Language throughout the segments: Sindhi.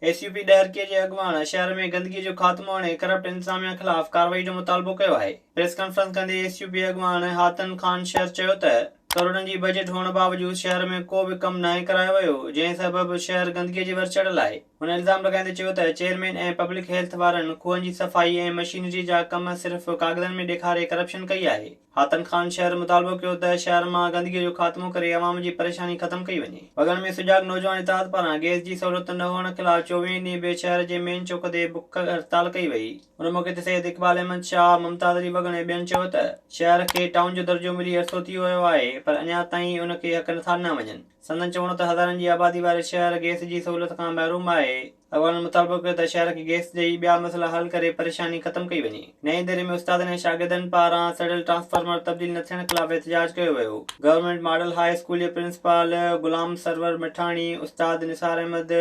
ايس يو پي ڏهرڪي جي اڳواڻ شهر ۾ گندگي جو خاتمو آڻي ڪرپٽ انتظاميا خلاف ڪارروائي جو مطالبو ڪيو آهي. پريس ڪانفرنس ڪندي ايس يو پي اڳواڻ حاتن خان شر چيو ته ڪروڙن جي بجيٽ هئڻ باوجود شهر ۾ ڪو به ڪم ناهي ڪرايو ويو، جنهن سبب شهر گندگي جي ور چڙهيل آهي. هن الزام لڳائيندي چيو ته چيئرمين ۽ پبلڪ هيلٿ وارن کوهن جي صفائي ۽ مشينري جا ڪم صرف ڪاغذن ۾ ڏيکاري ڪرپشن ڪئي آهي. حاتن خان شهر مطالبو ڪيو ته شهر مان گندگي جو خاتمو ڪري عوام جي پريشاني ختم ڪئي وڃي. وڳڻ ۾ سجاڳ نوجوان اتحاد پاران گئس جي سهولت نه هئڻ خلاف چوويهين ڏينهن به شهر جي مين چوڪ تي بک هڙتال ڪئي وئي. ان موقعي تي سيد اقبال احمد شاهه، ممتاز علي وڳڻ ۽ ٻين چيو ته شهر کي ٽائون جو درجو ملي عرصو ٿي ويو آهي پر اڃا تائين ان کي حق نٿا ڏنا وڃن. سندن چوڻ هو ته هزارن جي آبادي واري شهر گئس جي سهولت کان محروم آهي. اڳواڻن مطالبو ڪيو ته شهر کي گئس ڏئي ٻيا مسئلا حل ڪري پريشاني ختم ڪئي وڃي. نئين ديري ۾ استادن ۽ شاگردن پاران سڙيل ٽرانسفارمر تبديل نه ٿيڻ خلاف احتجاج ڪيو ويو. گورنمينٽ ماڊل هاء اسڪول جي پرنسپال غلام سرور مٺاڻي، استاد نثار احمد،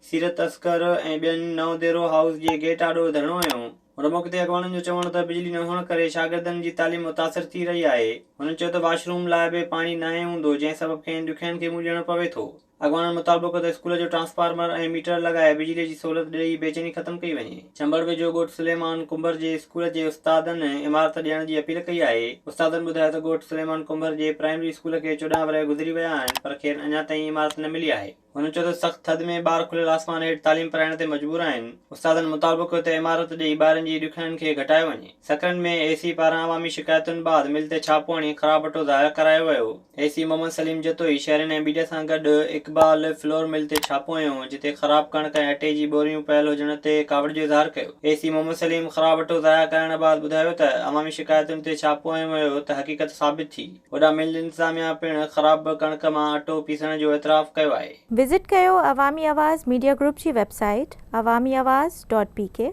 سيرت اصغر ۽ ٻين نئون ديرو هائوس جي گيٽ آڏو ڌرڻو هنيو. ان موقعي تي اڳواڻن جو چوڻ هو ته بجلي نه هئڻ ڪري شاگردن جي تعليم متاثر ٿي رهي آهي. هنن چيو ته واش روم لاء به پاڻي ناهي هوندو جنهن سبب کين ڏکيائين کي منهن ڏيڻو پوي ٿو. اڳواڻن مطالبو ڪيو ته اسڪول جو ٽرانسفارمر ۽ ميٽر لڳائي بجلي جي سهولت ڏئي بيچيني ختم ڪئي وڃي. چمبڙ ويجهو ڳوٺ سليمان ڪنڀر جي اسڪول جي استادن عمارت ڏيڻ جي اپيل ڪئي آهي. استادن ٻڌايو ته ڳوٺ سليمان ڪنڀر جي پرائمري اسڪول کي 14 ورهيه گذري ويا آهن پر کين اڃا تائين عمارت نه ملي آهي. هنن چيو ته سخت ٿڌ ۾ ٻار کليل آسمان هيٺ تعليم پرائڻ تي مجبور آهن. استادن مطالبو ڪيو ته عمارت ڏئي ٻارن جي ڏکيائين کي گهٽايو وڃي. سکرن ۾ اي سي پاران عوامي شڪايتن بعد مل تي ڇاپو هڻي خراب اٽو ضايع ڪرايو ويو. اي سي محمد سليم جتوئي شهرين ۽ ميڊيا سان گڏ اقبال فلور مل تي ڇاپو هنيو، جتي خراب ڪڻڪ ۽ اٽي جي ٻوريون پيل هجڻ تي ڪاوڙ جو اظهار ڪيو. اي سي محمد سليم خراب اٽو ضايع ڪرائڻ بعد ٻڌايو ته عوامي شڪايتن تي ڇاپو هنيو ويو ته حقيقت ثابت ٿي. هوڏانهن مل انتظاميا پڻ خراب ڪڻڪ مان اٽو پيسڻ جو اعتراف ڪيو آهي. وزٽ ڪيو عوامي آواز ميڊيا گروپ جي website Awami Awaz dot P K.